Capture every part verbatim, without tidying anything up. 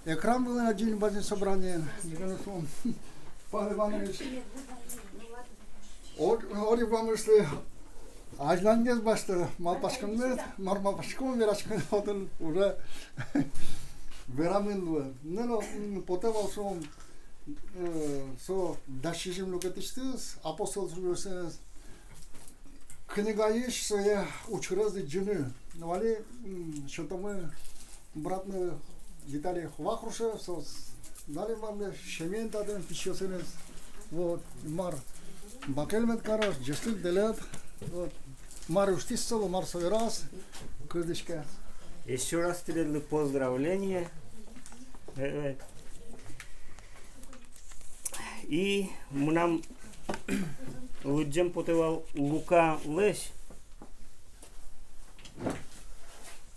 Экран вылын адӟиськом собрание. Павел Иванович. Ор-, Ор Ивановичлы азьланьгес басьтэ малпаськонмес, мар малпаськом, вераськон отын уже верамын луэ. Ну, но, м, потэ вал со, э, со дас сизьым люкетысьтыз, Апостол Трос книгаысь сое учырез лыдӟыны. Но али, м, сётомы братмы Виталий Вахрушев, соос дали марлы, семьяен татын, пичиосыныз. Вот, мар, бакель мед кароз, ӟечлык тӥледлы. Вот, мар усьтӥз солы, мар со вераз, кылзӥське. Ещё раз тӥледлы поздравление. Э, э. И мынам лыдӟеме потэ вал Лукалэсь.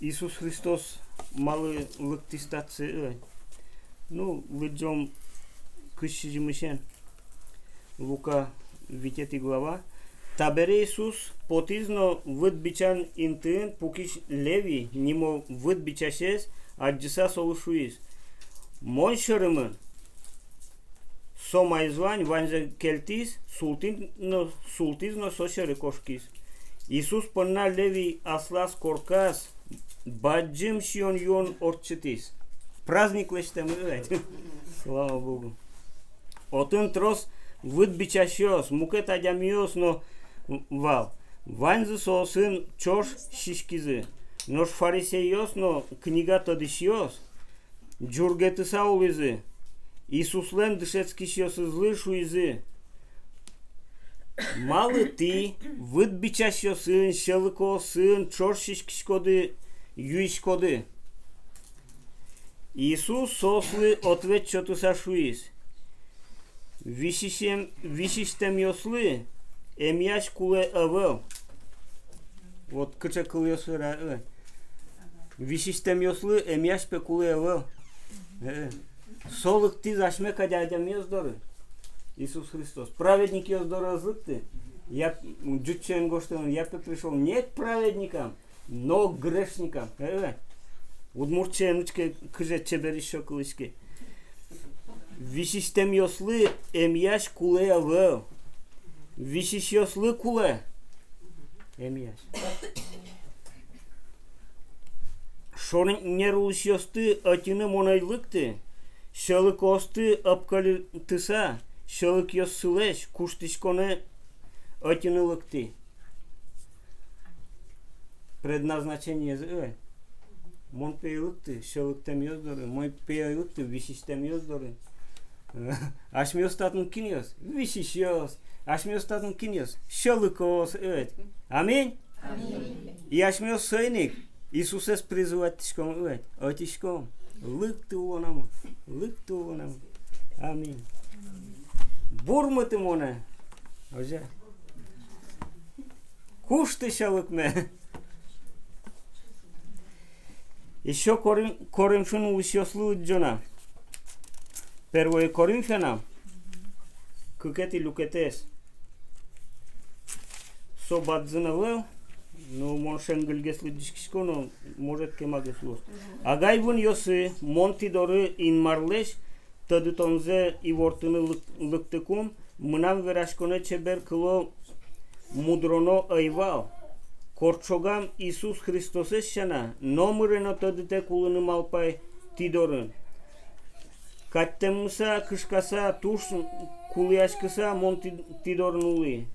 Иисус Христос малы лыктӥз татчы, э? Ну, лыдӟом кызь сизьымысен. Лука, витетӥ глава. Табере Иисус потӥз но выт бичан интыын пукись Левий нимо выт бичасез адӟыса солы шуиз: «Мон сьӧры мын». Со маиз вань, ваньзэ кельтӥз, султӥз но, султӥз но со сьӧры кошкиз. Иисус понна Левий аслаз корказ бадӟым сиён-юон ортчытӥз. Праздник лэсьтэмын, э? Слава Богу. Отын трос выт бичасьёс, мукет адямиос но вал. Ваньзы соосын ӵош сиськизы. Нош фарисейёс но книга тодӥсьёс ӟургетыса улӥзы, Иисуслэн дышетскисьёсызлы шуизы: «Малы тӥ выт бичасьёсын, сьӧлыкоосын ӵош сиськиськоды, юиськоды?» Иисус соослы ответ сётыса шуиз: «Висисем-, висисьтэмъёслы эмъясь кулэ ӧвӧл». Вот кыӵе кылъёс вера, э. Висисьтэмъёслы эмъясь пе кулэ ӧвӧл. Э. Со лыктӥз асьме кадь адямиос доры. Иисус Христос праведникъёс доры ӧз лыкты. Я, ӟучен гожтэмын: «Я пе пришёл не к праведникам, но к грешникам». Э. Удмурт сямен учке, кызьы чебересь со кылӥське. Висисьтэмъёслы эмъясь кулэ ӧвӧл. Висисьёслы кулэ эмъясь. Шонер улӥсьёсты ӧтьыны мон ӧй лыкты, сьӧлыкоосты ӧпкелытыса, сьӧлыкъёссылэсь куштӥськонэ ӧтьыны лыктӥ. Предназначениез, э. Мон пе ӧй лыкты сьӧлыктэмъёс доры, мон пе ӧй лыкты висисьтэмъёс доры. Асьмеос татын кинъёс? Висисьёс. Асьмеос татын кинъёс? Сьӧлыкоос, э. Аминь? Аминь. И асьмеос соин ик Иисусэз призывать кариськом, э, ӧтиськом. Лыкты улонамы, лыкты улонамы. Аминь. Бурмыты монэ. Озьы. Кушты сьӧлыкме. Ещё Корин-, Коринфын улӥсьёслы лыдӟо на. Первое Коринфянам, кыкетӥ люкетэз. Со бадӟым ӧвӧл, но мон шенгельгес лыдӟиськисько но, может, кемагес луоз. Агай-вынъёсы, мон тӥ доры Инмарлэсь тӧдытонзэ ивортыны лык-, лыктыкум, мынам вераськонэ чебер кыло, мудроно ӧй вал. Кортчогам Иисус Христосэз сяна, номыре но тӧдытэк улыны малпай тӥ дорын. Катьтэммыса, кышкаса, туж кулэяськыса мон тӥ, тӥ дорын улӥ.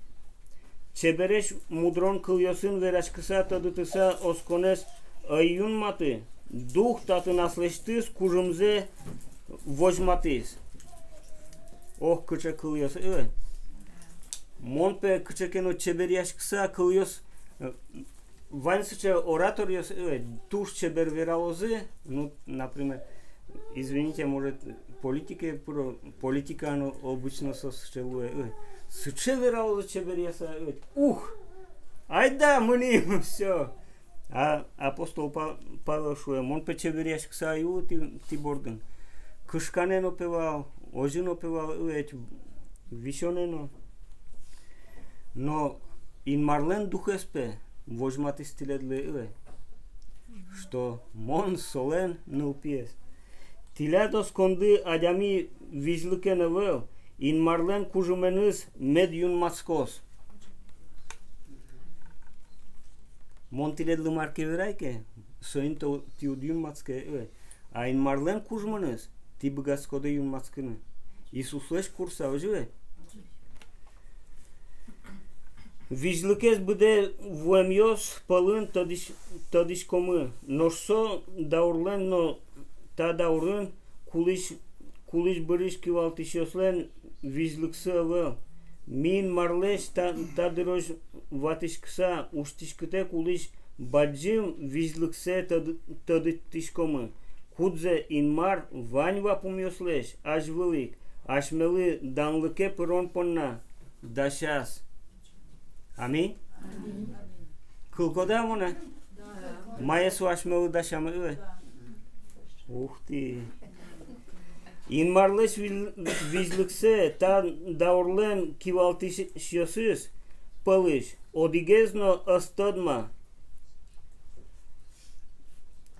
Чебересь мудрон кылъёсын вераськыса, тӧдытыса осконэз ӧй юнматы, Дух татын аслэсьтыз кужымзэ возьматӥз. Ох, кыӵе кылъёс, э. Мон пе кыӵе ке но чеберъяськыса кылъёс, э, вань сыӵе ораторъёс, э, туж чебер вералозы, ну, например, извините, может, политикае пыро, политикаын но обычно со сыӵе луэ, э, сыӵе вералозы чеберъяса, э, ух, айда мынӥм, всё. А апостол Па-, Павел шуэ: мон пе чеберъяськыса ӧй улы тӥ, тӥ бордын. Кышканэ но пе вал, озьы но пе вал, э, ведь висёнэ но. Но Инмарлэн Духез пе возьматӥз тӥледлы, э. что мон солэн нылпиез. Тӥляд осконды адями визьлыкен ӧвӧл, Инмарлэн кужыменыз мед юнматскоз. Мон тӥледлы мар ке верай ке, соин то тӥ уд юнматске, э. А Инмарлэн кужыменыз тӥ быгатӥськоды юнматскыны. Иисуслэсь курыса, озьы-а? Визьлыкез быдэ вуэмъёс пӧлын тӧдӥсь-, тӧдӥськомы, нош со даурлэн но та даурын кулӥсь, кулӥсь бырись кивалтӥсьёслэн визьлыксы ӧвӧл. Ми Инмарлэсь та, та дырозь ватӥськыса усьтӥськытэк улӥсь бадӟым визьлыксэ тӧд-, тӧдытӥськомы, кудзэ Инмар вань вапумъёслэсь азьвыл ик асьмелы данлыке пырон понна дасяз. Аминь. Кылӥськоды-а монэ? Мае со асьмелы дасямын? Ух ты. Инмарлэсь виль-, визьлыксэ та даурлэн кивалтӥсьёсыз пӧлысь одӥгез но ӧз тӧдма.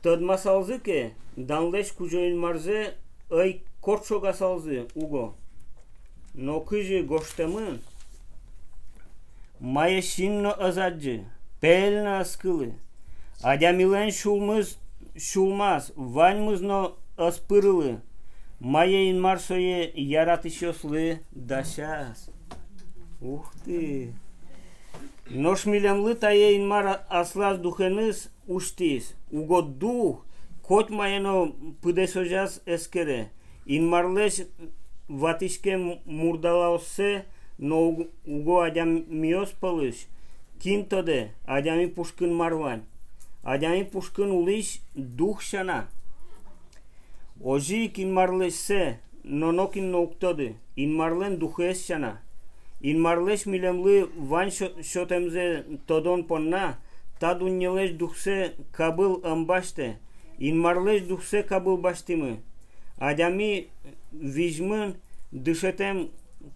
Тӧдмасалзы ке, данлэсь Кузё-Инмарзэ ӧй кортчогасалзы уго. Но кызьы гожтэмын: мае син но ӧз адӟы, пель но ӧз кылы, адямилэн сюлмыз, сюлмаз ваньмыз но ӧз пырылы, мае Инмар сое яратӥсьёслы дасяз. Ух ты! Нош милемлы тае Инмар аслаз Духеныз усьтӥз. Уго Дух котьмае но пыдэсозяз эскере. Инмарлэсь ватӥськем мурдалаоссэ но уг-, уго адямиос пӧлысь. Кин тодэ, адями пушкын мар вань? Адями пушкын улӥсь дух сяна. Озьы ик Инмарлэсь сое но нокин но уг тоды, Инмарлэн Духез сяна. Инмарлэсь милемлы вань сё-, сётэмзэ тодон понна та дуннелэсь духсэ кабыл ӧм басьтэ, Инмарлэсь Духсэ кабыл басьтӥмы. Адями визьмын дышетэм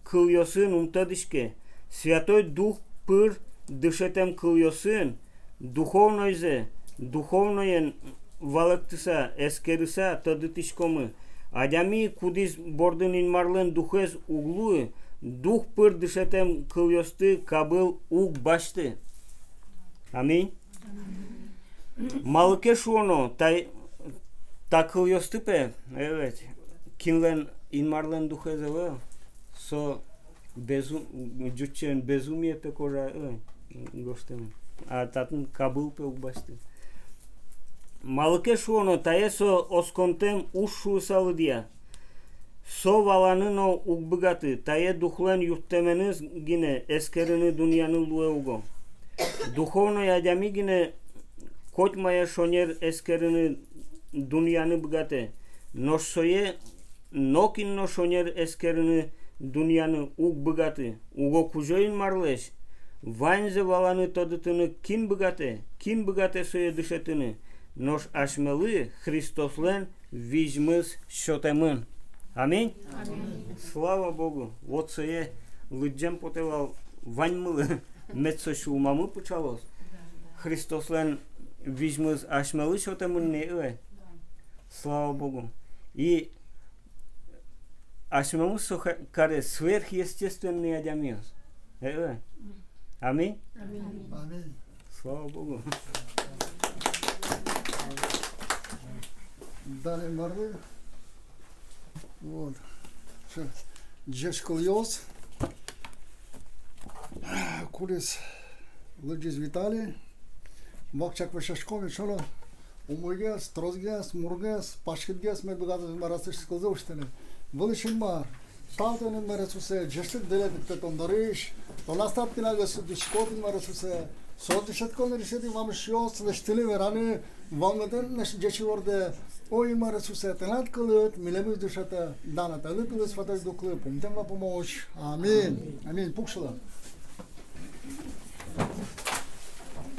кылъёсын ум тодӥське, Святой Дух пыр дышетэм кылъёсын духовнойзэ духовноен валэктыса, эскерыса тодытӥськомы. Адями, кудӥз бордын Инмарлэн Духез уг луы, Дух пыр дышетэм кылъёсты кабыл уг басьты. Аминь. Малы ке шуоно, та, та кылъёсты пе, э, ведь, кинлэн Инмарлэн Духез ӧвӧл, со безу-, ӟучен безумие пе кожа, э, гожтэмын. А татын кабыл пе уг басьты. Малы ке шуоно, тае со осконтэм уж шуыса лыдъя. Со валаны но уг быгаты, тае Духлэн юрттэменыз гинэ эскерыны дунъяны луэ уго. Духовной адями гинэ котьмае шонер эскерыны дунъяны быгатэ, нош сое нокин но шонер эскерыны дунъяны уг быгаты. Уго Кузё-Инмарлэсь ваньзэ валаны, тодытыны кин быгатэ, кин быгатэ сое дышетыны, нош асьмелы Христослэн визьмыз сётэмын. Аминь? Аминь. Слава Богу. Вот сое лыдӟем потэ вал ваньмылы, мед со сюлмамы пыӵалоз. Христослэн визьмыз асьмелы сётэмын ни, э. Слава Богу. И асьмемыз со ка-, каре сверхъестественный адямиос. Э, э. Аминь? Аминь. Аминь. Слава Богу. Далее марлы. Вот. Всё. Ӟеч кылъёс. Кудӥз лыдӟиз Виталий. Вакчияк вӧсяськом, эшшо но умойгес, тросгес, мургес, паськытгес мед быгатозь Инмар аслэсьтыз кылзэ усьтыны. Вылысь Инмар, тау тыныд, Инмар Иисусэ, ӟечлык дыръя, кытын тон дорысь, тон аслад пиналъёсты дышетӥськод, Инмар Иисусэ, соос дышетскон дырысетӥ вамышъёс лэсьтыны, вераны валмытэн ӟеч ивордэ. О Инмар Иисусэ, тынад кылыд милемыз дышетэ, дан тыныд, Пилы, Святой Духлы, пумтэм вапумозь. Аминь. Аминь. Пуксьылом.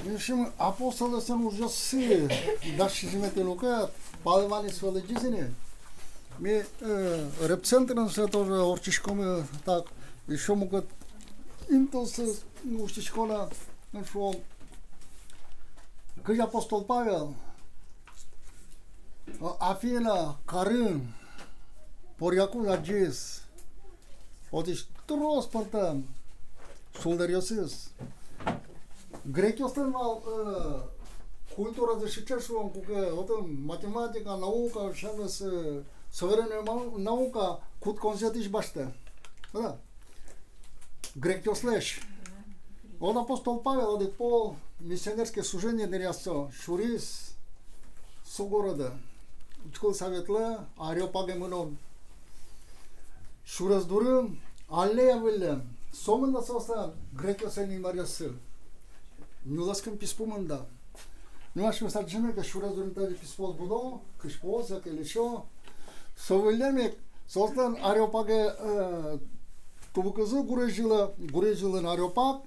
Эшшо Апостолъёслэн ужъёссы, дас сизьыметӥ люкет, Пал Иваныч со лыдӟиз ини. Ми, э, репцентрын сое тоже ортчиськом, э, так, эшшо мукет интыосы усьтӥськом на, ну, шуом. Кызьы апостол Павел Афина карын поръякуз адӟиз отысь трос пӧртэм шулдыръёсыз. Грекъёслэн вал, э, культуразы сыӵе, шуом, куке отын математика, наука, всякой, э, современной нау-, наука кутсконзэ отысь басьтэ. Да. Грекъёслэсь. Вот апостол Павел одӥг пол миссионерское служение дыръя со сюриз со городэ. Учкылыса ветлэ Ареопаге мынон. Сюрес дурын аллея выллем. Сомында соослэн грекъёслэн инмаръёссы. Нюлэскын писпу мында. Ну, асьмеос адӟиськом ке, сюрес дурын тазьы писпуос будо, кызьпуос яке лэсьто. Со выллем ик соослэн Ареопаге, э, тубыкызы гурезь йылэ, гурезь йылын Ареопаг.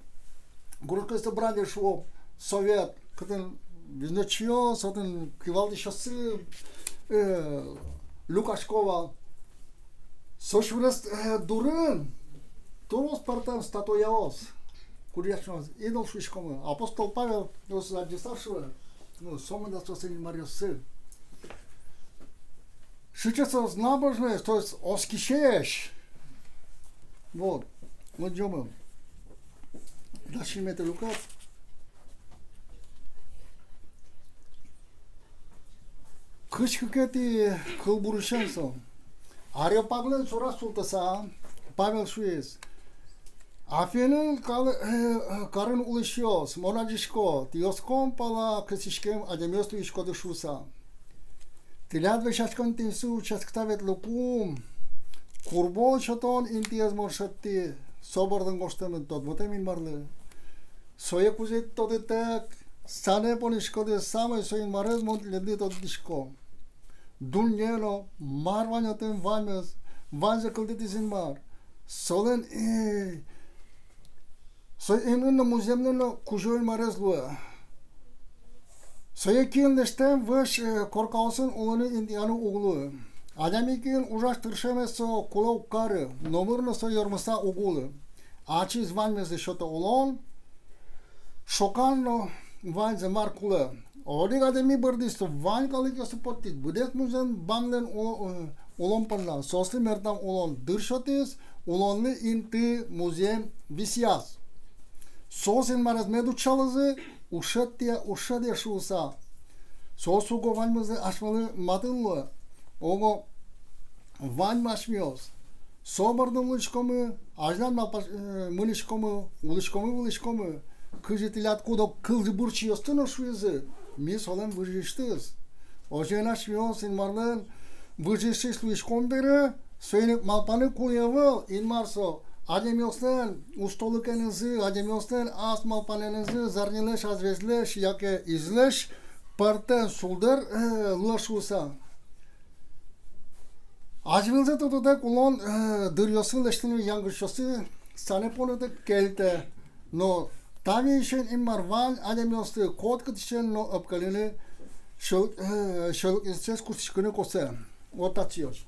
Гурезь кызьы бранья шуо, совет, кытын визнёчъёс, отын кивалтӥсьёссы, э, люкасько вал. Со сюрес, э, дурын трос пӧртэм статуяос, кудъёсыз идол шуиськомы. Апостол Павел соосыз адӟыса шуэ, ну, сомында соослэн инмаръёссы. Сыӵе соос набожность, то есть оскисесь. Вот. Вот идём. Дальше имеет люкет. Кызь кыкетӥ кылбурысен со. Ареопаглэн шораз султыса, Павел шуиз: Афинын кал-, э, карын улӥсьёс, мон адӟисько, тӥ оскон пала кысӥськем адямиос луиськоды шуыса. Тӥляд вӧсяськон интыосты учкыса ветлыкум, курбон сётон интыез мон шедьтӥ, со бордын гожтэмын: тодмотэм Инмарлы. Сое кузьыт тодытэк, санэ пониськоды самой со Инмарез мон тӥледлы тодытӥсько. Дунне но, мар вань отын ваньмыз, ваньзэ кылдытӥз Инмар. Солэн, э, со инын но, музъемын но Кузё-Инмарез луэ. Сое киын лэсьтэм вӧсь, э, коркаосын улыны интыяны уг луы. Адями киын ужась тыршемез со кулэ уг кары, номыр но со ёрмыса уг улы. Ачиз ваньмызлы сётэ улон, шокан но ваньзэ, мар кулэ. Одӥг адями бордысь со вань калыкъёсты поттӥз, быдэс музъем бамлэн уло-, э, улон понна. Соослы мертам улон дыр сётӥз, улонлы инты, музъем висъяз. Соос Инмарез мед утчалозы, уг шедьтэ, уг шедьтэ шуыса. Соос уго ваньмызлы асьмелы матын луэ, уго ваньмы асьмеос со бордын улӥськомы, азьлань малпа-, э, мынӥськомы, улӥськомы, вылӥськомы. Кызьы тӥляд куд-ог кылбурчиосты но шуизы, ми солэн выжыысьтыз. Озьыен, асьмеос Инмарлэн выжыысьтыз луиськом бере, соин ик малпаны кулэ ӧвӧл, Инмар со адямиослэн устолыкенызы, адямиослэн ас малпанэнызы, зарнилэсь, азвесьлэсь яке излэсь пӧртэм шулдыр, э, луэ шуыса. Азьвылзэ тодытэк улон, э, дыръёсын лэсьтыны янгышъёсты санэ понытэк кельтэ. Но та висьын Инмар вань адямиосты котькытысен но ӧпкелыны сьӧл-, э, сьӧлыкъёссэс кутскыны косэ. Вот татчыозь.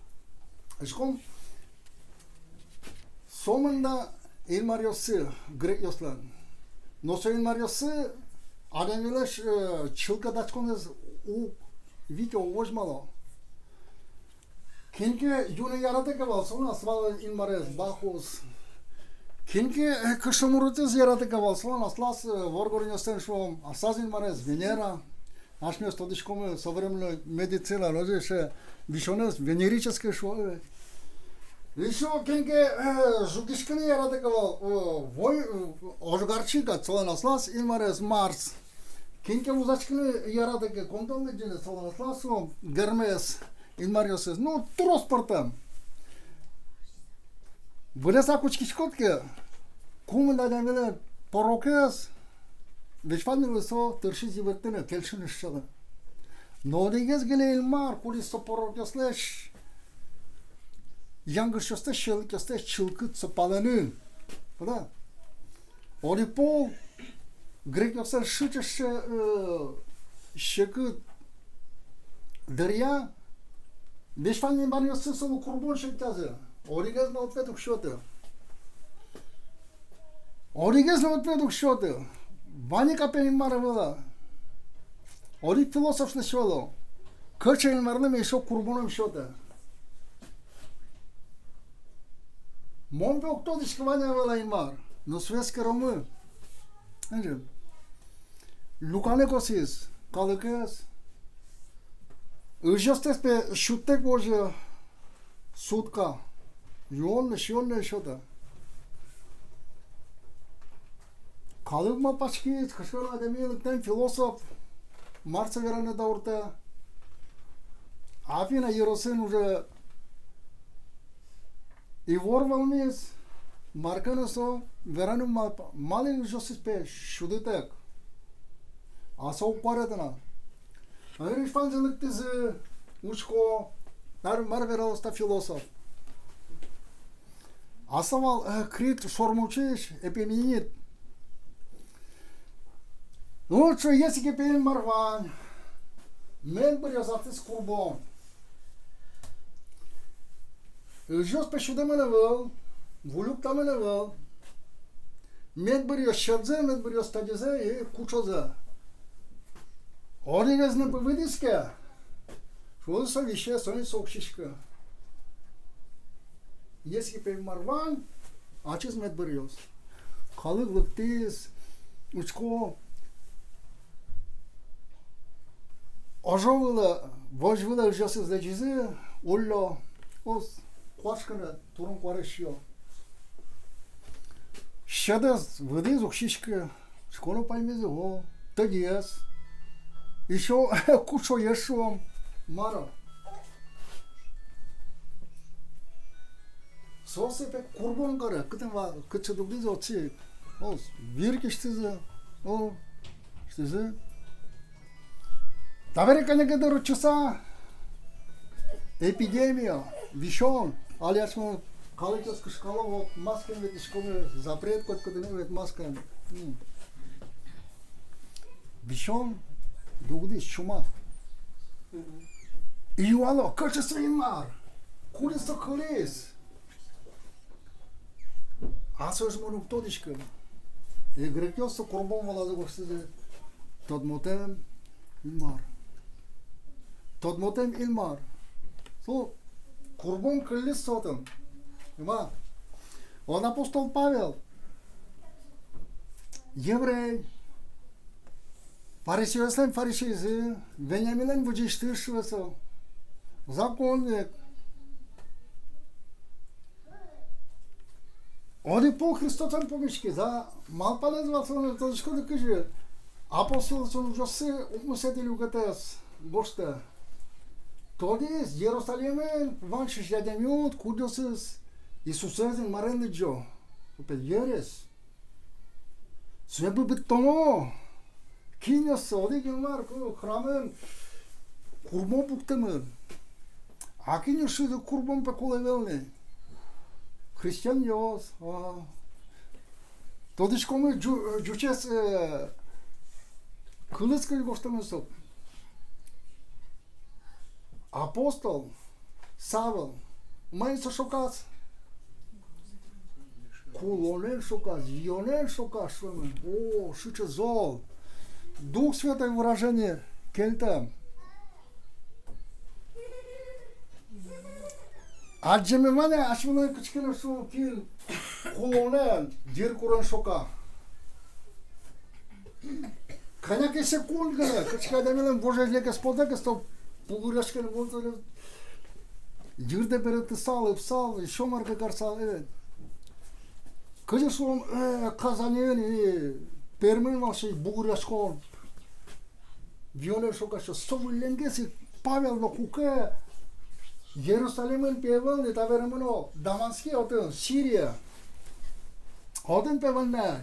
Эшшо сомында инмаръёссы грекъёслэн. Но со инмаръёссы адямилэсь, э, чылкытаськонзэс уг вите, уг возьмало. Кин ке юны яратэ ке вал, солэн аслаз инмарез Бахус. Кин ке, э, кышномуртыз яратэ ке вал, солэн аслаз, э, воргоронъёслэн, шуом, аслаз инмарез Венера. Асьмеос тодӥськомы, современной медицина, но здесь, э, висёнэз венерической, шуо, э. Ещё кин ке, э, жугиськыны яратэ ке вал, э, вой-, э, ожгарчи кадь, солэн аслаз инмарез Марс. Кин ке вузаськыны яратэ ке, коньдон лыдӟыны, солэн аслаз, шуом, Гермес. Инмаръёсыз, ну, трос пӧртэм. Быдэсак учкиськод ке, кумын адямилэн порокез, весь ваньмызлы со тыршиз йыбырттыны, кельшыны сыӵе. Но одӥгез гинэ Инмар, кудӥз со порокъёслэсь, янгышъёслэсь, сьӧлыкъёслэсь чылкыт со палэнын. Да? Одӥг пол грекъёслэн сыӵе, э, секыт дыръя весь вань инмаръёссы солы курбон сётъязы. Одӥгез но ответ уг сёты. Одӥгез но ответ уг сёты. Вань ик пе инмар ӧвӧл-а. Одӥг философ лэсьтэ вал. Кыӵе Инмарлы ми эшшо курбоным сётэ? Мон пе уг тодӥськы, вань-а вал Инмар, но со эскеромы. Озьы. Люканы косӥз калыкез. Ыжъёстэс пе сюдтэк возё сутка. Юонлэсь, юонлэсь сётэ. Калык малпаськиз, кыӵе ке но адями лыктэ, философ, мар со вераны дауртэ. Афина ёросын уже ивор вӧлмиз, мар ке но со вераны малпа, малы ыжъёсыз пе сюдытэк. А со уг куаретэ на. Али ваньзы лыктӥзы, учко, мар, мар вералоз та философ. Аслаз вал, э, Крит шормуӵысь Эпименид. Ну, шуэ, если ке пе Инмар вань, мед быръёз аслыз курбон. Ыжъёс пе сюдэмын ӧвӧл, ву люктэмын ӧвӧл. Мед быръёз сьӧдзэ, мед быръёз тӧдьызэ и куӵозэ. Одӥгез но пе выдӥз ке, шуэ, со висе, со ини со уг сиськы. Если пе Инмар вань, ачиз мед быръёз. Калык лыктӥз, учко. Ожо вылэ, возь вылэ ыжъёсыз лэзизы, уллё, ос, куашканы, турын-куаре сиё. Сьӧдэз выдӥз, уг сиськы. Учко но паймизы, о, тӧдьыез. Эшшо куӵоез, шуом, мар-о. Соос пе курбон каре, кытын ва-, кытчы дугдӥзы, отчы. О, вир кисьтӥзы, о, кисьтӥзы. Табере кӧня ке дыр ортчыса, эпидемия, висён, али асьмелэн калыкъёс кышкало, вот, маскаен ветлӥськомы, запрет котькытын, вот, маскаен. М. Висён дугдӥз, чума. И юало, кыӵе со Инмар, кудӥз со кылӥз. А соос мон уг тодӥськы. И грекъёс со курбон вылазы гожтӥзы: тодмотэм Инмар. Тодмотэм Инмар. Со курбон кыллиз со отын. Ма. Отын апостол Павел, еврей, фарисейёслэн фарисейзы, Вениаминлэн выжыысьтыз, шуэ со, законник. Одӥг пол Христосэн пумиськиз, а малпанэз вал солэн, тодӥськоды кызьы, Апостолъёслэн ужъёссы укмысэтӥ люкетэз гожтэ. Тодӥз, Иерусалимын вань сыӵе адямиос, кудъёсыз Иисусэз Инмарен лыдӟо. Со пе ересь. Сое бы быдтоно. Кинъёс со, одӥг Инмар, ку храмын курбон пуктэмын. А кинъёс шуизы, курбон пе кулэ ӧвӧл ни. Христианъёс, а. Тодӥськомы ӟу-, ӟучез, э, кылыз кызьы гожтэмын со. Апостол Савл, маин со шоказ? Кулонэн шоказ, виёнэн шоказ, шуэмын. О, сыӵе зол. Дух Святой выражение кельтэм. Адӟеме вань-а асьмелэн кыӵе ке но, шуом, кин кулонэн, йыркурен шока? Кӧня ке секунд гинэ, кыӵе ке адямилэн вожез лекез потэ ке, со бугыръяськыны мон тонэ йырдэ берыктысал, ӧпсал, ещё мар ке карысал, э. Кызьы, шуом, э, Казаньын и Пермьын вал сыӵе бугыръяськон. Виёнэн шоказ, со выллемгес ик Павел но куке Иерусалимын пе ӧвӧл ни, табере мыно Дамаске, отын, Сирия. Отын пе ӧвӧл на.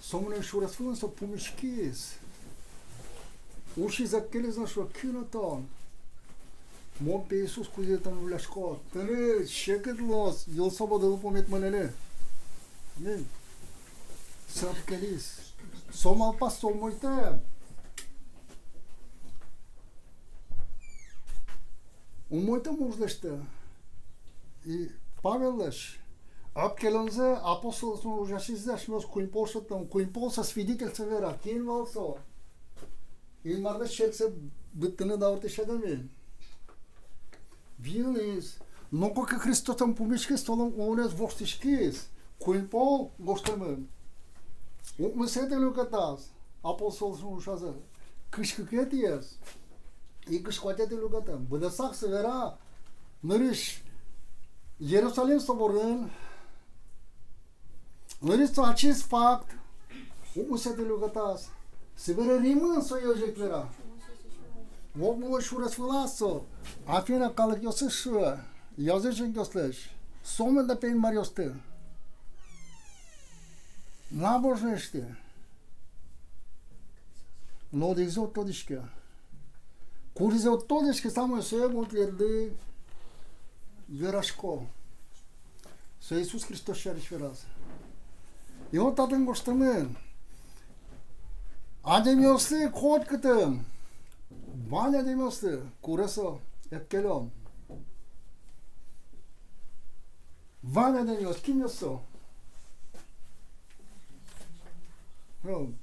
Со мынэм сюрес вылын со пумиськиз. Усиз, ӧпкелиз но шуэ: кин тон? Мон пе Иисус, кудзэ тон улляськод. Тыныд секыт луоз йӧл со бодылы пумит мыныны. Аминь. Со ӧпкелиз. Со малпаз, со умойтэм. Умойтэм уж лэсьтэ. И Павеллэсь ӧпкелонзэ апостолъёслэн ужасьсэ асьмеос куинь пол шедьтом, куинь пол со свидетельство вера, кин вал со. Инмарлэсь сэртсэ быдтыны дауртӥсь адями. Виылӥз. Но ку ке Христосэн пумиськиз, солэн улонэз воштӥськиз. Куинь пол гожтэмын. Укмысэтӥ люкетаз апостолъёслэн ужазы. Кызь кыкетӥез и кызь куатетӥ люкетын. Быдэсак со вера, нырысь Иерусалим соборын, нырысь со ачиз факт, укмысэтӥ люкетаз. Собере Римын со озьы ик вера. Огмыло сюрес вылаз со Афина калыкъёслы шуэ, язычникъёслэсь, сомында пе инмаръёсты, набожностьты. Но одӥгзэ уд тодӥське. Кудзэ уд тодӥське, самой сое мон тӥледлы верасько. Со Иисус Христос сярысь вераз. И вот татын гожтэмын: адямиослы котькытын, вань адямиослы куре со ӧпкелон. Вань адямиос, кинъёс со? Ну,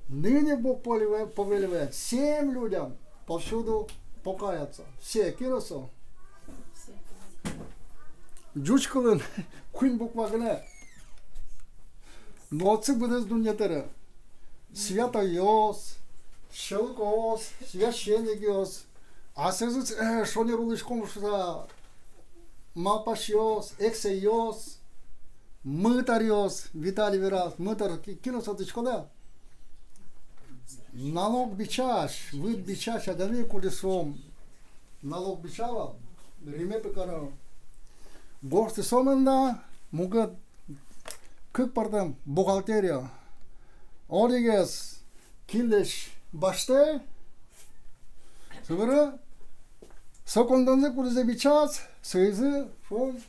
ныне Бог повелевает всем людям повсюду покаяться. Все, кинъёс со? Ӟуч кылын куинь буква гинэ. Но отчы быдэс дунне тэре. Святойёс, сьӧлыкоос, священникъёс, асьсэзэс, э, шонер улӥськом шуыса малпасьёс, эксэйёс, мытаръёс, Виталий вераз, мытар, ки-, кинъёс со, тодӥськоды-а? Налог бичась, выт бичась адями, кудӥз со налог бичало, Риме пе каро. Гожтӥ сомында мукет кык пӧртэм бухгалтерия. Одӥгез кинлэсь басьтэ, собере со коньдонзэ, кудӥзэ бичаз, соизэ шуом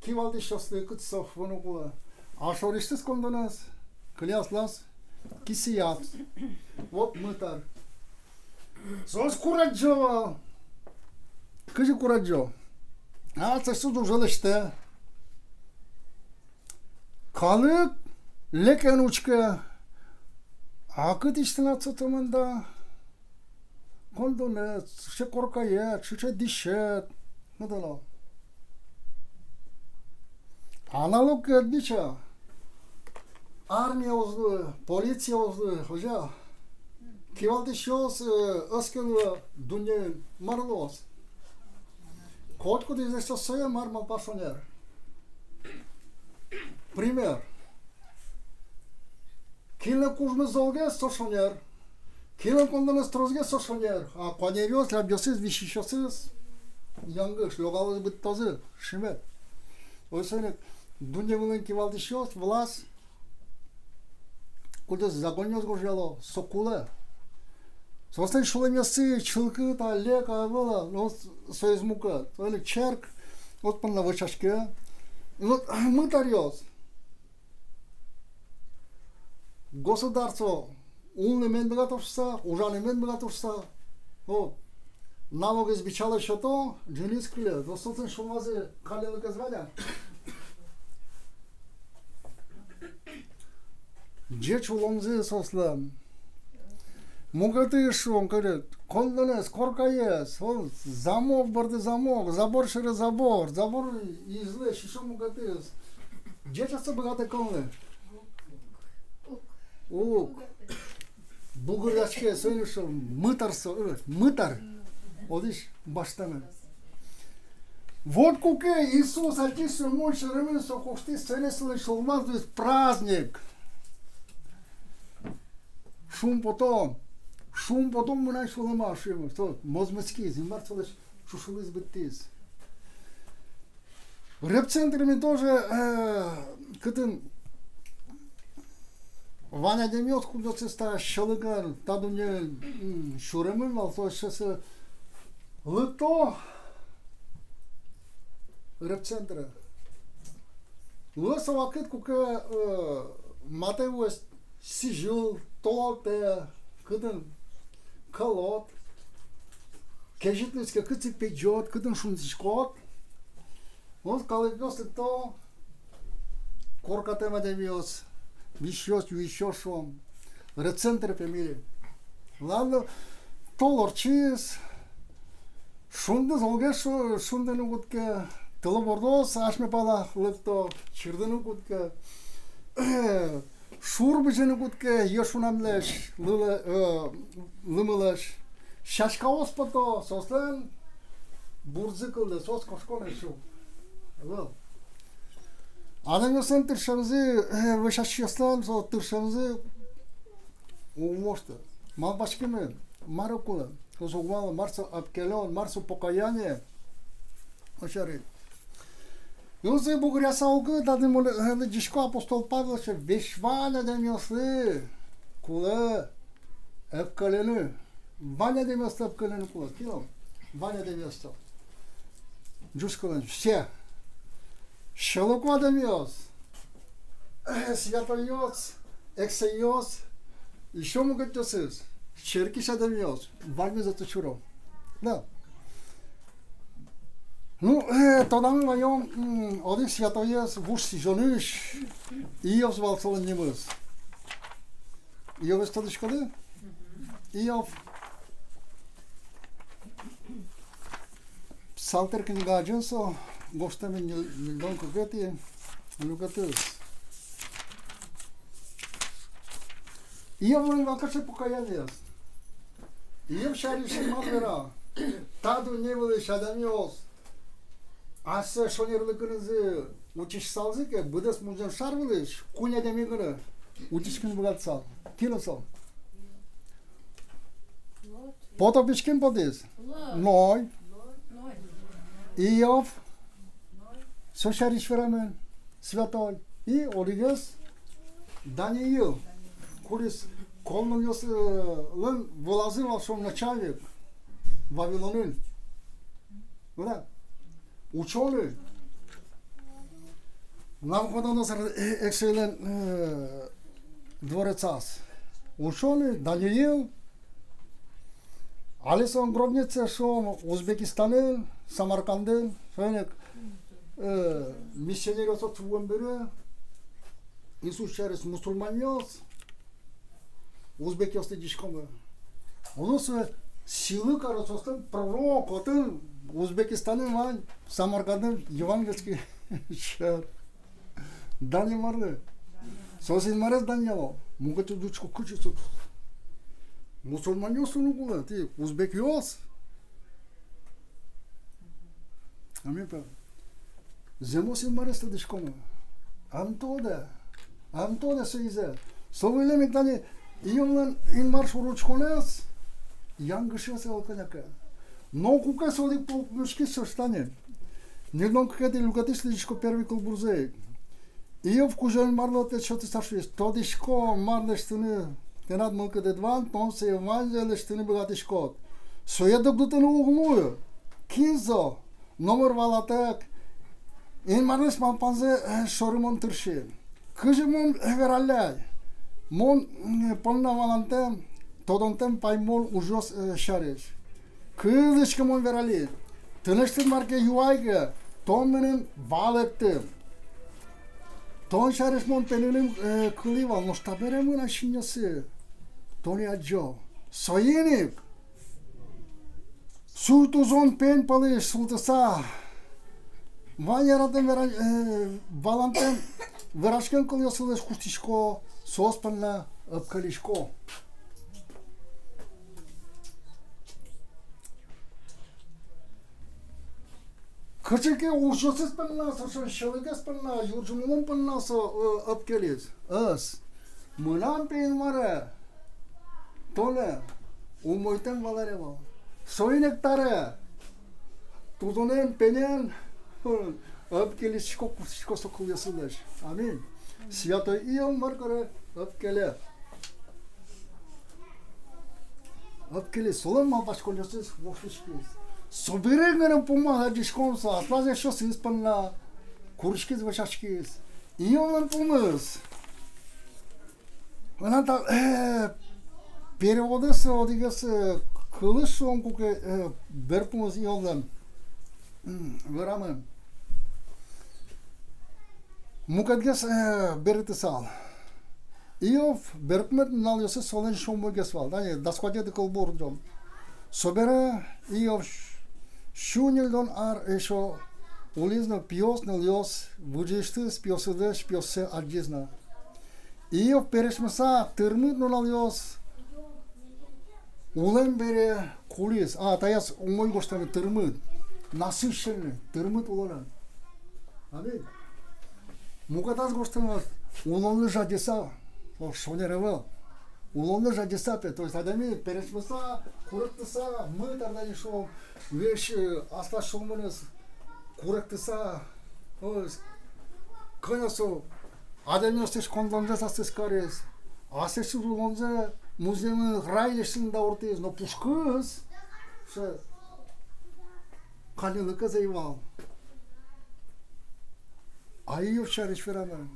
кивалтӥсьёслы, кытчы со шуоно кулэ. А шорысьтыз коньдонэз кыле аслаз кисыяз. Вот мытар. Соос курадӟо вал. Кызьы курадӟо? А, асьсэос ужзэ лэсьтэ. Калык лекен учке. А кытысь тынад со сомында коньдонэд, сыӵе коркаед, сыӵе дӥсед? Мыдэ но. А налог ке ӧд бича, армия уз луы, полиция уз луы, озьы-а? Кивалтӥсьёс, э, ӧз ке луы, дуннеын мар луоз? Котькудӥз эшшо сое мар малпа, шонер. Пример. Кинлэн кужмыз золгес, со шонер. Кинлэн коньдонэз тросгес, со шонер. А куанеръёс, лябъёсыз, висисьёсыз янгыш, лёгалозы, быдтозы шимес. Озьы соин ик дунне вылын кивалтӥсьёс, власть, кудӥз законъёс гожъяло, со кулэ. Соослэн сюлэмъёссы чылкыт-а, лек-а, ӧвӧл-а, но соиз мукет. Соин ик черк вот понна вӧсяське. И вот мытаръёс. Государство улыны мед быгатоз шуыса, ужаны мед быгатоз шуыса. О, налогез бичало, сёто, ӝыныез кыле. Сослэн сюлмазы каллилыкез вань-а? Ӟеч улонзы соослэн. Мукетыз, шуом, кыле, коньдонэз, коркаез, о, замок борды замок, забор сьӧры забор, забор излэсь ещё мукетыз. Ӟеч-а со быгатэ кылыны? Уг. Бугыръяське, соин ик со мытар со, э, мытар. Одӥг басьтэмын. Вот куке Иисус ачиз сюлмын сьӧремын со куштӥз, сэре солэн сюлмаз луиз праздник. Шумпотон, шумпотон мынам сюлмам, шуэмын. Со мозмытскиз, Инмар солэсь ӵушылӥз, быдтӥз. Ребцентрмы тоже, э, кытын вань адямиос, кудъёсыз та сьӧлыкен, та дуннеын, м, сюремын вал, соос сыӵе лыкто ребцентре. Луэ со вакыт, куке, э, матэ вуэз сӥзьыл, толалтэ, кытын кӧлод, кезьыт луиз ке, кытчы пегӟод, кытын шунтӥськод. Вот калыкъёс лыкто, коркатэм адямиос, висисьёс, юисьёс, шуом, ребцентре пе мыри. Ладно, Тол ортчиз, шунды золгес шу-, шундыны кутске, тылобурдоос асьме пала лыкто, чырдыны кутске. Шур бызьыны кутске йӧ шунамлэсь, лылэ-, э, лымылэсь. Сяськаос пото, соослэн бурзы кылдэ, соос кошко на, шуо. Вал. Адямиослэн тыршемзы, э, вӧсяськисьёслэн со тыршемзы уг воштэ. Малпаськемын, мар кулэ, соос уг вало, мар со ӧпкелон, мар со покаяние. Озьы ик. Юзы бугыръяса уг, татын мон, э, лыдӟисько, апостол Павел шуэ: весь вань адямиослы кулэ ӧпкелены. Вань адямиослы ӧпкелены кулэ. Кинлы? Вань адямиослы. Ӟуч кылын: все. Сьӧлыко адямиос, святойёс, эксэйёс, ещё мукетъёсыз, черкысь адямиос, ваньмыз отчы шуро. Да. Ну, э, тодамы ваём, м, одӥг святойёс Вуж Сӥзёнысь, Иов вал солэн нимыз. Иовез тодӥськоды? Иов. Псалтырь книга азьын со гожтэмын, ньыль-, ньыльдон кыкетӥ люкетыз. Иовлэн вал кыӵе покаяниез. Иов сярысь Инмар вера: та дунне вылысь адямиос ассэ шонерлыкенызы утиськысалзы ке, быдэс музъем шар вылысь куинь адями гинэ утиськыны быгатысал. Кинлы со? Потопысь кин потӥз? Ной. Иов. Со сярысь верамын святой. И одӥгез Даниил, кудӥз колдунъёслэн вылазы вал, шуом, начальник Вавилонын. Вала? Учёный. Навуходоносор, э, эксэйлэн, э, дворецаз. Учёный Даниил. Али солэн гробницаез, шуом, Узбекистанын, Самаркандын, соин ик, э, миссионеръёс отчы вуэм бере, Иисус сярысь мусульманъёс, узбекъёс, лыдӟиськомы. Оло со сӥлы каро, соослэн пророк, отын Узбекистанын вань, Самаркандын евангельский шар. Дан Инмарлы. Соос Инмарез данъяло. Мукетыз учко, кыӵе со. Мусульманъёс уг уло, тӥ узбекъёс. Аминь, пе. Зэмос Инмарез тодӥськомы. Ӧм тодэ. Ӧм тодэ соизэ. Со вылэм ик тани Иовлэн Инмар шоры учконэз янгышъёс ӧвӧл кӧня ке. Но куке со одӥг пол пумиськиз, со шуэ тани. Ньыльдон кыкетӥ люкетысь лыдӟисько первый кылбурзэ ик. Иов Кузё-Инмарлы ответ сётыса шуиз: тодӥсько, мар лэсьтыны тынад мылкыдыд вань, тон сое ваньзэ лэсьтыны быгатӥськод. Сое дугдытыны уг луы. Кин со? Номыр валатэк, Инмарлэсь малпанзэ, э, шоры мон тырши. Кызьы мон, э, вералляй мон, м, понна валантэм, тодонтэм паймон ужъёс, э, сярысь. Кылзӥське, мон вералляй. Тынэсьтыд мар ке юай ке, тон мыным валэкты. Тон сярысь мон пеныным, э, кылӥ вал, нош табере мынам синъёсы тонэ адӟо. Соин ик сюй тузон пень пӧлысь султыса, вань яратэм вера-, э, валантэм вераськем кылъёсылэсь куштӥсько, соос понна ӧпкелисько. Кыӵе ке ужъёсыз понна, со сьӧлыкез понна, юрӟымон понна со, э, ӧпкелиз. Ӧз. Мынам, пе, Инмаре, тонэ умойтэм валаре вал. Соин ик табере тузонэн, пенен ӧпкелисько, куштӥсько со кылъёсылэсь. Аминь. Святой Иов мар каре? Ӧпкеле. Ӧпкелиз, солэн малпаськонъёсыз воштӥськиз. Собере гинэ пумаз адӟиськом со, аслаз эшъёсыз понна куриськиз, вӧсяськиз. Иовлэн пумыз. Мынам та, э, переводысь одӥгез, э, кылыз, шуом, куке, э, берпумыз Иовлэн, м, верамын. Мукетгес, э, берытысал. Иов берпуметӥ нуналъёсы солэн сюлмыгес вал. Тани дас куатетӥ кылбур, ӟон. Собере Иов сю ньыльдон ар эшшо улӥз но пиос, нылъёс, выжыысьтыз пиосыдлэсь пиоссэ адӟиз на. Иов пересьмыса тырмыт нуналъёс улэм бере кулӥз. А, таяз умой гожтэмын тырмыт. Насыщенный, тырмыт улонэн. Аминь. Мукетаз гожтэмын улонлы жадьыса, о, шонер ӧвӧл. Улонлы жадьыса пе, то есть адями пересьмыса, куректыса, мыт ар дани шуом, весь, э, аслаз сюлмыныз куректыса, то есть кӧня со адямиослэсь коньдонзэс аслыз кариз, аслэсьтыз улонзэ музъемын рай лэсьтыны дауртӥз, но пушкыз сыӵе каньыллыкез ӧй вал. А Иов сярысь верамын.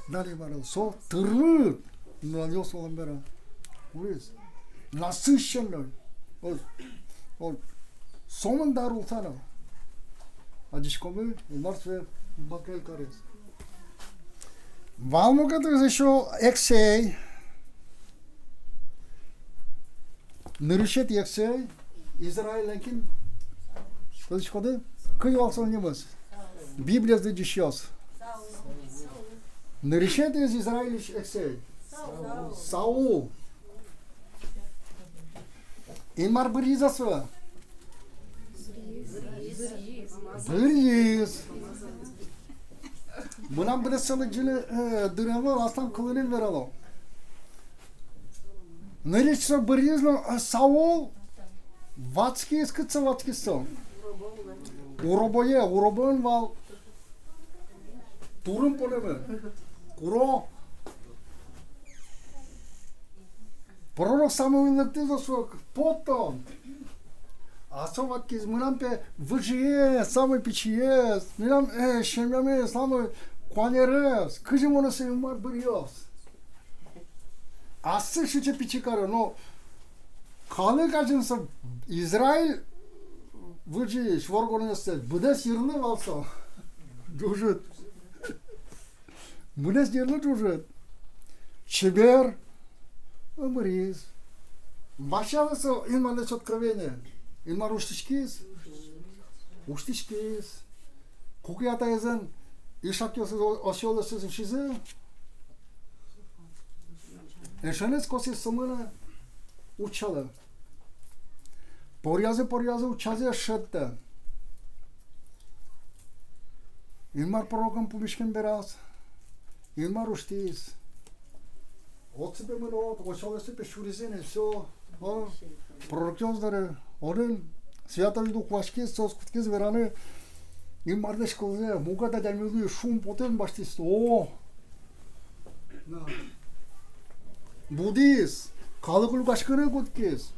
Далее мар-о, со тырмыт нуналъёс улэм бере улӥз. Насыщенной. О, о, сомында ар улса но. Адӟиськомы, Инмар сое бакель кариз. Вал мукетыз эшшо эксэй. Нырысетӥ эксэй Израильлэн кин? Тодӥськоды? Кызьы вал солэн нимыз? Библиез лыдӟисьёс. Нырысетӥез Израильысь эксэй. Саул. Инмар быръиз-а сое? Быръиз. Мынам быдэссэ лыдӟыны, э, дырем ӧвӧл, аслам кылыным верало. Нырысь со быръиз но, э, Саул ватскиз, кытчы ватскиз со? Уробое, уробоын вал турын понэмын. Куро. Пророк Самуил лыктӥз но со потон. А со ватскиз: мынам пе выжыез самой пичиез, мынам, э, семьямы самой куанерез. Кызьы монэ со Инмар быръёз? Ассэ сыӵе пичи каре, но калык азьын со Израиль выжыысь воргоронъёслэсь быдэс йырлы вал со ӝужыт. Быдэс йырлы ӝужыт. Чебер, ымыриз. Ваче ӧвӧл со Инмарлэсь откровение. Инмар усьтӥськиз. Усьтӥськиз. Куке атаезлэн ишакъёсыз, о-, осёлъёсыз усизы, эшеныз косӥз сомында утчалэ. Поръязы, поръязы, утчазы, ӧз шедьтэ. Инмар пророкъёсын пумиськем бераз Инмар усьтӥз. Отчы пе мыно, отчы, отчы пе сюризы ни, всё. О, пророкъёс доры. Отын Святой Дух васькиз, соос кутскизы вераны Инмарлэсь кылзэ, мукет адями луиз, шумпотон басьтӥз. О! На. Будӥз, калык люкаськыны кутскиз.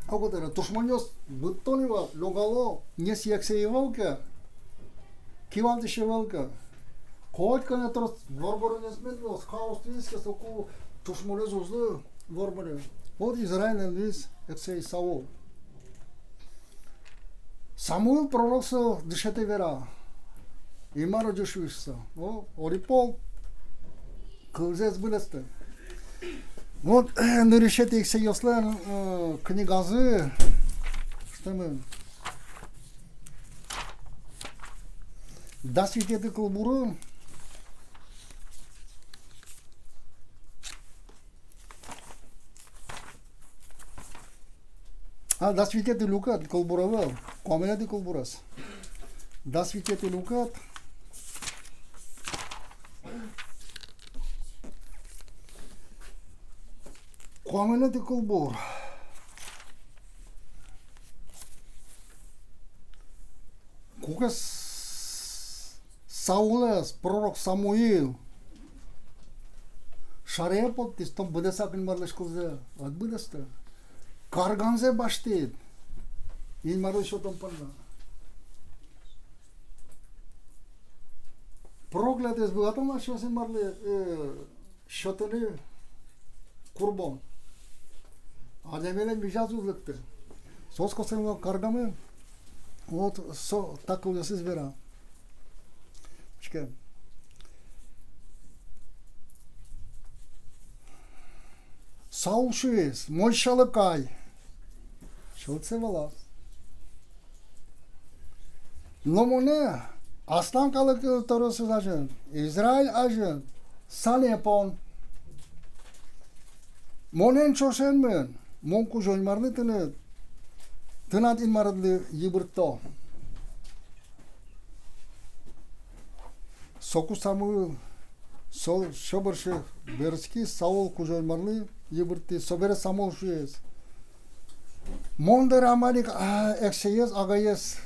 Окота дыре тушмонъёс быдтоно вал, лёгало, несъяське ӧвӧл ке, кивалтӥсь ӧвӧл ке. Котькыӵе трос воргоронъёс мед луоз, хаос луиз ке, соку тушмонъёс уз лу вормыны. Вот Израильлэн луиз эксэй Саул. Самуил пророк со дышетэ, вера. Инмар озьы шуиз шуса. О, одӥг пол кылзэ ӧз быдэстэ. Вот, э, нырысетӥ эксэйёслэн, э, книгазы, что мы, дас витетӥ кылбурын. А, дас витетӥ люкет, кылбур ӧвӧл, куамынэтӥ кылбурез. Дас витетӥ люкет. Куамынэтӥ кылбур. Куке Саулэз пророк Самуил шарае поттӥз, тон быдэсак Инмарлэсь кылзэ ӧд быдэсты. Карганзэ басьтӥд Инмарлы сётон понна. Проклятость быгатом на сётыны Инмарлы, э, сётыны курбон. Адямилэн визяз уз лыкты. Соос косэмын каргамы. Вот со та кылъёсыз вера. Учке. Саул шуиз: мон сьӧлыкай. Чылтсэ валаз. Но монэ аслам калык тӧросыз азьын, Израиль азьын, санэ пон. Монэн ӵошен мын, мон Кузё-Инмарлы тыныд, тынад Инмаредлы йыбыртто. Соку Самуил со-, собере берытскиз, Саул Кузё-Инмарлы йыбырттӥз, собере Самуил шуиз: мон доры Амалик, а, эксэез, Агагез,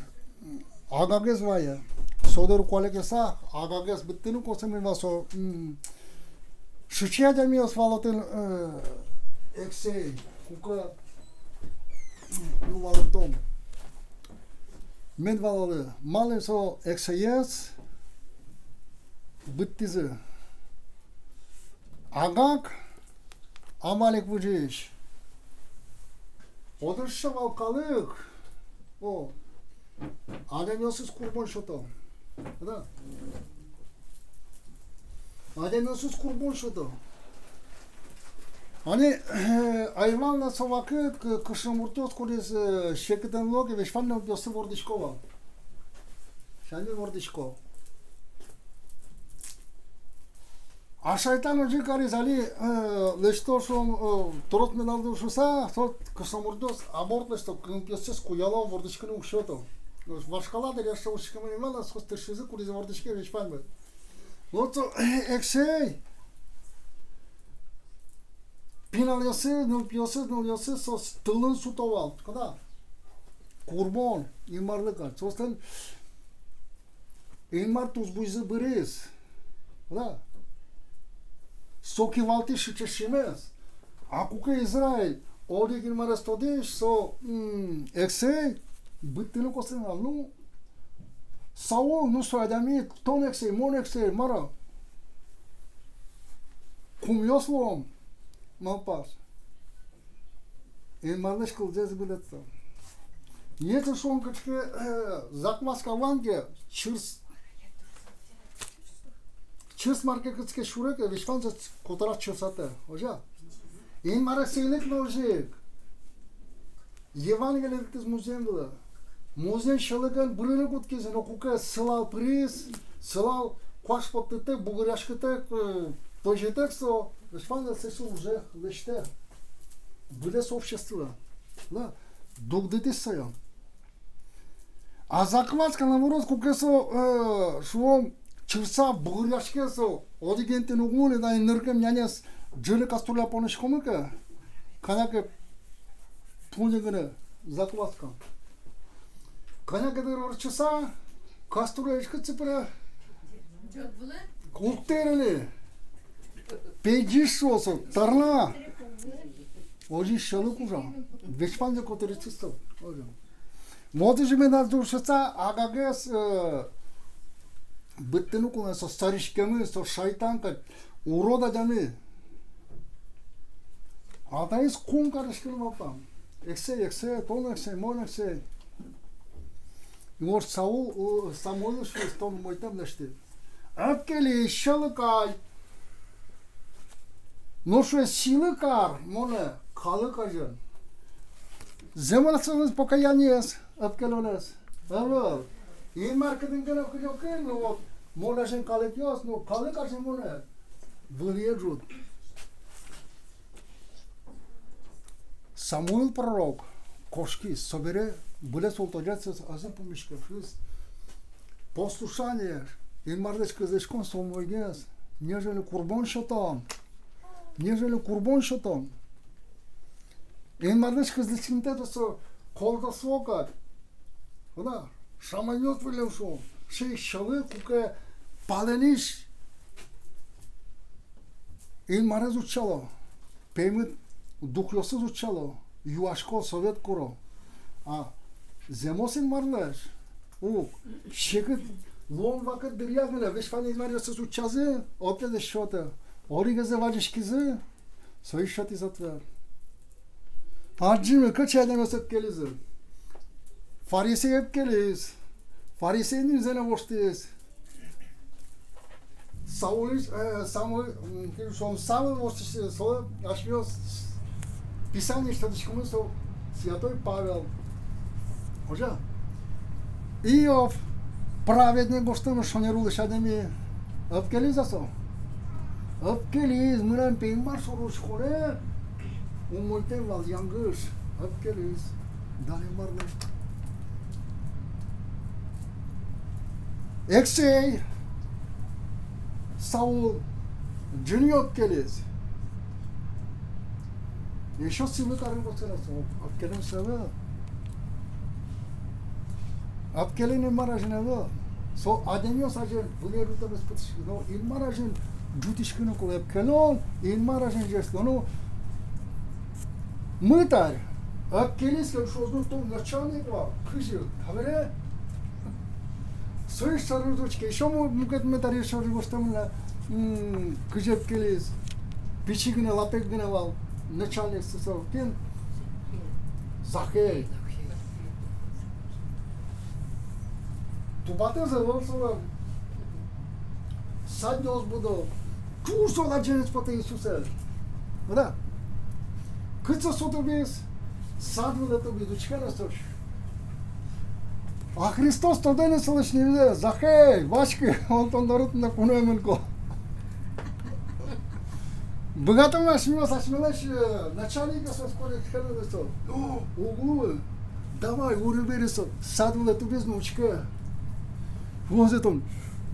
Агагез вае. Со доры куалекъяса, Агагез быдтыны косэмын вал со, м, сыӵе адямиос вал отын, э, эксэй, куке, м, ну, валэктом. Мед валалэ, малы со эксэез быдтӥзы. Агаг, Амалик выжыысь. Отысь вал калык, о, адямиосыз курбон сёто. Да. Адямиосыз курбон сёто. Али, э, ӧй вал на со вакыт, к-, кышномуртъёс, кудӥз, э, секытэн луо ке, весь ваньмыз нылпиослы вордӥсько вал. Сямен вордӥсько. А шайтан озьы кариз, али, э, лэсьто, шуом, э, трос медаз луы шуыса, со кышномуртъёс аборт лэсьто, нылпиоссэс куяло, вордӥськыны уг сёто. Вашкала дыръя со учкемын ӧй вал на, соос тыршизы, кудӥз вордӥське весь ваньмыз. Вот со, э, эксэй, пиналъёсыз, нылпиосыз, нылъёсыз соос тылын суто вал. Куда? Курбон, Инмарлы кадь. Соослэн Инмар тусбуйзы быриз. Да. Со кивалтӥз сыӵе синмес. А куке Израиль одӥг Инмарез тодӥсь, со, м, эксэй быдтыны косэмын вал. Ну, Саул, ну, со адями, тон эксэй, мон эксэй, мар-а? Кумъёс луом, малпаз. Инмарлэсь кылзэ ӧз быдэстэ. Если, шуом, кыӵе ке, э, закваска вань ке, чырс, чырс мар ке кытчы ке сюре ке, весь ваньзэ котыраз чырсатэ. Озьы-а? Инмар эксэйлык но озьы ик. Евангелие лыктӥз музъем вылэ. Музъем сьӧлыкен бырыны кутскизы, но куке сылал пыриз, сылал куаш поттытэк, бугыръяськытэк, э, пӧзьытэк со, весь ваньзэ сое уже лэсьтэ. Быдэс обществолы. Да, дугдытӥз сое. А закваска, наоборот, куке со, э, шуом, чырса, бугыръяське со, одӥг интыын уг луы ни, да, ныркем нянез ӝыны кастрюля понӥськомы ке, кӧня ке пуньы гинэ закваска. Кӧня ке дыр ортчыса, кастрюляысь кытчы пыре? Уг тыры ни. Пегӟиз со, со, тырна. Озьы сьӧлык ужа. Весь ваньзэ котыртӥз со. Озьы. Вот озьы медаз дыр шуыса, Агагез, э, быдтыны кулэ, со сӧриськемын, со шайтан кадь, урод адями. А таиз кун кариськыны малпам. Эксэй, эксэй, тон эксэй, мон эксэй. И вот Саул, э, Самуил шуиз: тон умойтэм лэсьтӥд. Ӧпкелӥсь, сьӧлыкай. Но, шуэ, сӥлы кар монэ калык азьын. Зэмос-а солэн покаяниез, ӧпкелонэз? Ӧвӧл. Инмар кытын ке но кыдёкын, ну вот, мон азьын калыкъёс, ну, калык азьын монэ вылӥе ӝут. Самуил пророк кошкиз, собере быдэс улытозяз ӧз пумиськы, шуиз: послушание, Инмарлэсь кылзӥськон со умойгес, нежели курбон сётон, нежели курбон сётон. Инмарлэсь кылзӥськымтэ со колдовство кадь. Вала, шаманъёс выллем, шуом, сыӵе сьӧлык, куке палэнысь Инмарез утчало, пеймыт духъёсыз утчало, юасько, совет куро. А зэмос Инмарлэсь уг. Секыт луон вакыт дыръя гинэ весь вань инмаръёсыз утчазы, ответ ӧз сётэ. Одӥгезлы вазиськизы, со ӧз сётӥз ответ. Адӟимы, кыӵе адямиос ӧпкелизы. Фарисей ӧпкелиз. Фарисей нимзэ но воштӥз. Саулысь, э, Самуил, м, кин шуом, Савл воштӥз, со, асьмеос Писаниысь тодӥськомы, со Святой Павел. Озьы-а? Иов, праведник гожтэмын, шонер улӥсь адями. Ӧпкелиз-а со? Ӧпкелиз, мынам, пе, Инмар шоры учконо, умойтэм вал, янгыш. Ӧпкелиз. Дан Инмарлы. Эксэй Саул ӝыны ӧпкелиз. Ещё сӥлы карыны косэз, ӧпкелем сое. Ӧпкелен Инмар азьын ӧвӧл. Со адямиос азьын выль ӝутэмез потӥське, но Инмар азьын ӝутӥськыны кулэ. Ӧпкелон Инмар азьын ӟеч луоно. Мытарь ӧпкелиз ке, шуоз: ну, тон начальник вал, кызьы, табере? Соиз шоры учке, ещё му-, мукет мытарь ещё гожтэмын на, м, кызьы ӧпкелиз. Пичи гинэ, лапег гинэ вал начальник, со, со кин? Захей. Тупатэз ӧвӧл солэн. Садъёс будо. Туж зол адӟеме потэ Иисусэз. Да. Кытчы со тубиз? Сад вылэ тубиз, учке но со. А Христос тодэ ни солэсь нимзэ: Захей, васькы, мон тон доры туннэ куное мынко. Быгатом асьмеос асьмелэсь, э, начальникъёсмес куриськыны со. О, уг луы. Давай, ури-вери со, сад вылэ тубиз но учке. Возьыт тон,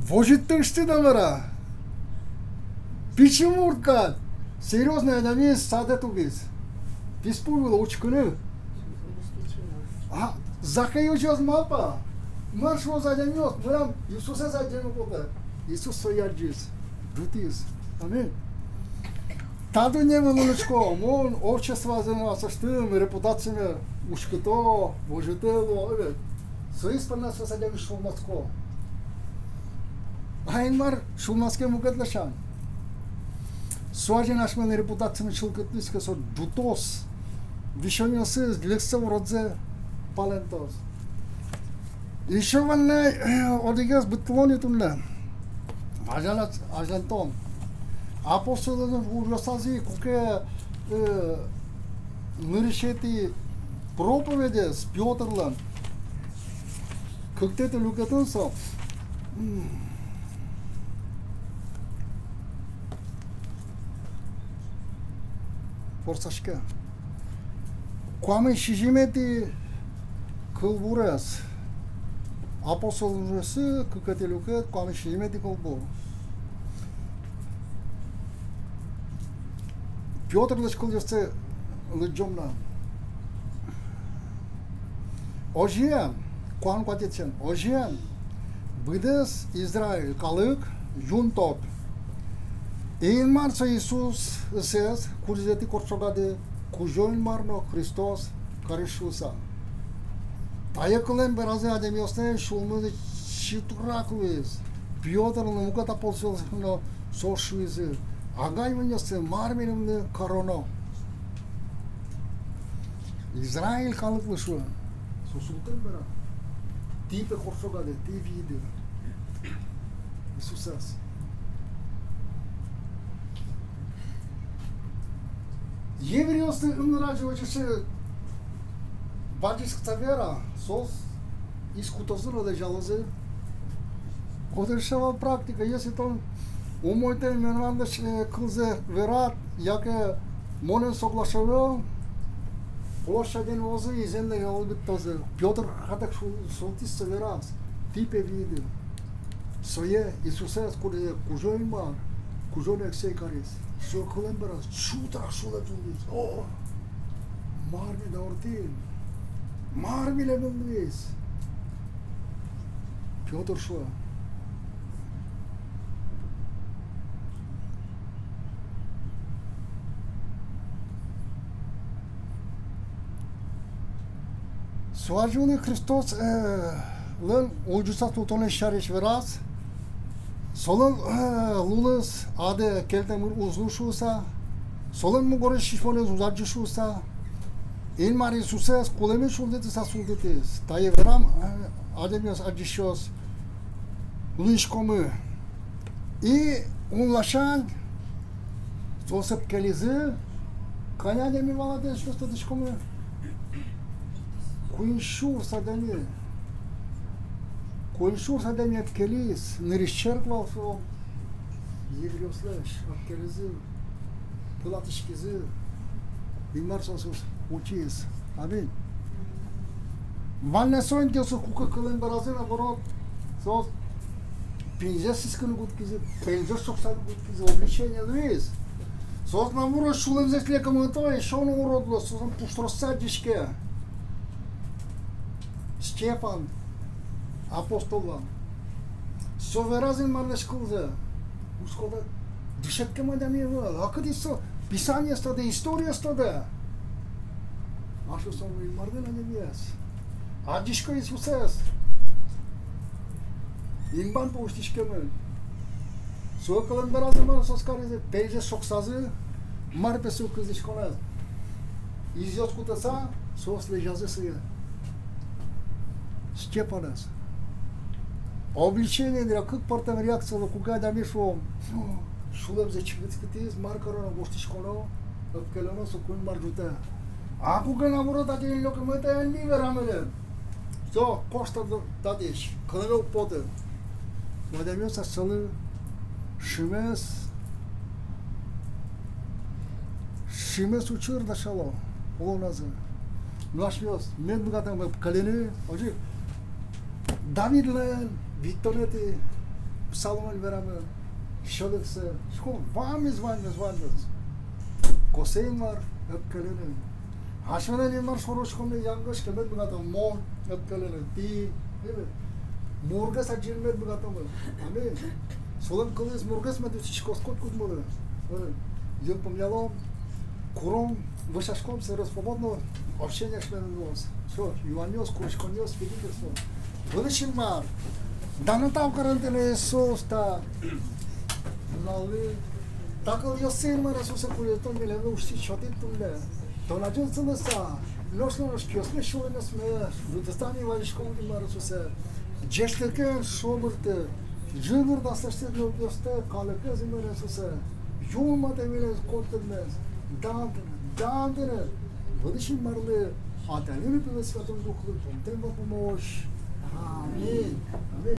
возьыт тон, ишты, да мар-а. Пичи мурт кадь, серьёзной адями садэ тубиз. Писпу вылэ учкыны. А Захей озьы малпа. Мар шуоз адямиос, мынам Иисусэз адӟеме потэ. Иисус сое адӟиз, ӝутӥз. Аминь. Та дунне вылын учко, мон обществоын аслэсьтым репутациме уськыто, возьыто луо, ӧвӧл. Соиз понна соос адямиос сюлмасько. А Инмар сюлмаське мукет ласянь. Со азьын асьмелэн репутациямы чылкыт луиз ке, со ӝутоз, висёнъёсыз, лексэ, уродзэ палэнтоз. Ещё вань на, э, одӥгез быдтыло ни туннэ. Азьлан-, азьлантон. Апостолъёслэн ужъёсазы, куке, э, нырысетӥ проповедез Пётрлэн. Кыктэтӥ люкетын со. М. Ворсаське. Куамын сизьыметӥ кылбурез. Апостолъёслэн ужъёссы, кыкетӥ люкет, куамын сизьыметӥ кылбур. Пётрлэсь кылъёссэ лыдӟом на. Озьыен, куамын куатетӥсен, озьыен, быдэс Израиль калык юн тод. Инмар со Иисусэз, кудӥзэ тӥ кортчогады Кузё-Инмар но Христос кариз шуыса. Тае кылэм беразы адямиослэн сюлмыз читрак луиз. Пётр но мукет апостолъёс но соос шуизы: агай-вынъёсы, мар милемлы кароно? Израиль калыклы шуэ. Со султэм бераз. Тӥ, пе, кортчогады, тӥ вииды Иисусэз. Еврейёслы ымныраз озьы ик вазиськыса вера, соос искутозы но лэзялозы. Кудӥз со вал практика, если тон умойтэм Инмарлэсь, э, кылзэ верад, яке монэн соглаш ӧвӧл, площадьын вуозы, изэн но йылолы быдтозы. Пётр кыӵе ке шу-, султӥз со вераз: тӥ, пе, вииды сое, Иисусэз, кудӥзэ Кузё-Инмар, Кузё но Эксэй кариз. Со кылэм бераз чутрак сюлэм тулыс. О, мар меда ортын, мар милемын луиз? Пётр шуэ. Со азьвыл ик Христос, э, лэн улӟыса султонэз сярысь вераз, солэн, э, лулыз адэ кельтэмын уз лу шуыса, солэн мугорысь сӥзьонэз уз адӟы шуыса, Инмар Иисусэз кулэмысь улӟытыса султытӥз. Тае верам, э, адямиос, адӟисьёс луиськомы. И ун ласянь соос ӧпкелизы, кӧня адями вал адямиос, тодӥськомы. Куинь сюрс адями, куинь сюрс адями ӧпкелиз, нырысь черк вал со, еврейёслэсь ӧпкелизы, пылатӥськизы, Инмар соосыз утиз. Аминь. Вань на со интыосыз, куке кылэм беразы, наоборот, соос пеньзэс сиськыны кутскизы, пеньзэс шоксаны кутскизы, обличение луиз. Соос, наоборот, сюлэмзэс лекымтэ, ещё но урод луо, соослэн пуштроссы адӟиське. Стефан апостол вал. Со вераз Инмарлэсь кылзэ. Уж кулэ, дышетскем адями ӧвӧл. А кытысь со Писаниез тодэ, историез тодэ? Ачиз со Инмарлэн адямиез. Адӟиське Иисусэз. Инбам пе усьтӥськемын. Со кылэм беразы мар соос каризы, пеньзэс шоксазы, мар пе со кылзӥськонэз. Изъёс кутыса, соос лэзязы сое. Стефанэз. Обличение, кык пӧртэм реакция луэ, куке адями, шуом, сюлэмзэ чигытскытӥз, мар кароно, воштӥськоно, ӧпкелоно, соку Инмар ӝутэ. А куке, наоборот, адями лёкымтэ, эн ми верамын. Со кошкоз татысь, кылэме уг поты. Адямиос асьсэлы шимес, шимес учыр дасяло улоназы. Но асьмеос мед быгатом ӧпкелыны, озьы ик Давидлэн витьтонэтӥ псаломын верамын сьӧлыксэ, шуиськом, ваньмыз, ваньмыз, ваньмыз косэ Инмар ӧпкелыны. Асьмелэн Инмар шоры учконмы янгыш ке, мед быгатом мон ӧпкелыны, тӥ, или мургес адӟыны мед быгатом. Аминь. Солэн кылыз мургес мед усьтӥськоз котькудмылы. Э, йылпумъялом, куром, вӧсяськом, собере свободно общение асьмелэн луоз. Всё, юанъёс, куриськонъёс, свидетельство. Вылысь Инмар, дан но тау карон тыныд, Иисус, та нуналлы. Та кылъёссы, Инмар Иисусэ, кудзэ тон милемлы усьтӥд, сётӥд туннэ. Тон адӟод сылыса нош но нош киосмес, сюлэмъёсмес, ӝутыса ми вазиськом, Инмар Иисусэ. Ӟечлыкен шобырты, ӝыгырт аслэсьтыд нылпиостэ, калыкез, Инмар Иисусэ. Юнматэ милемыз котырмес. Дан тыныд, дан тыныд. Вылысь Инмарлы, Атайлы но Пилы, Святой Духлы, пумтэм вапумозь. Аминь. Аминь.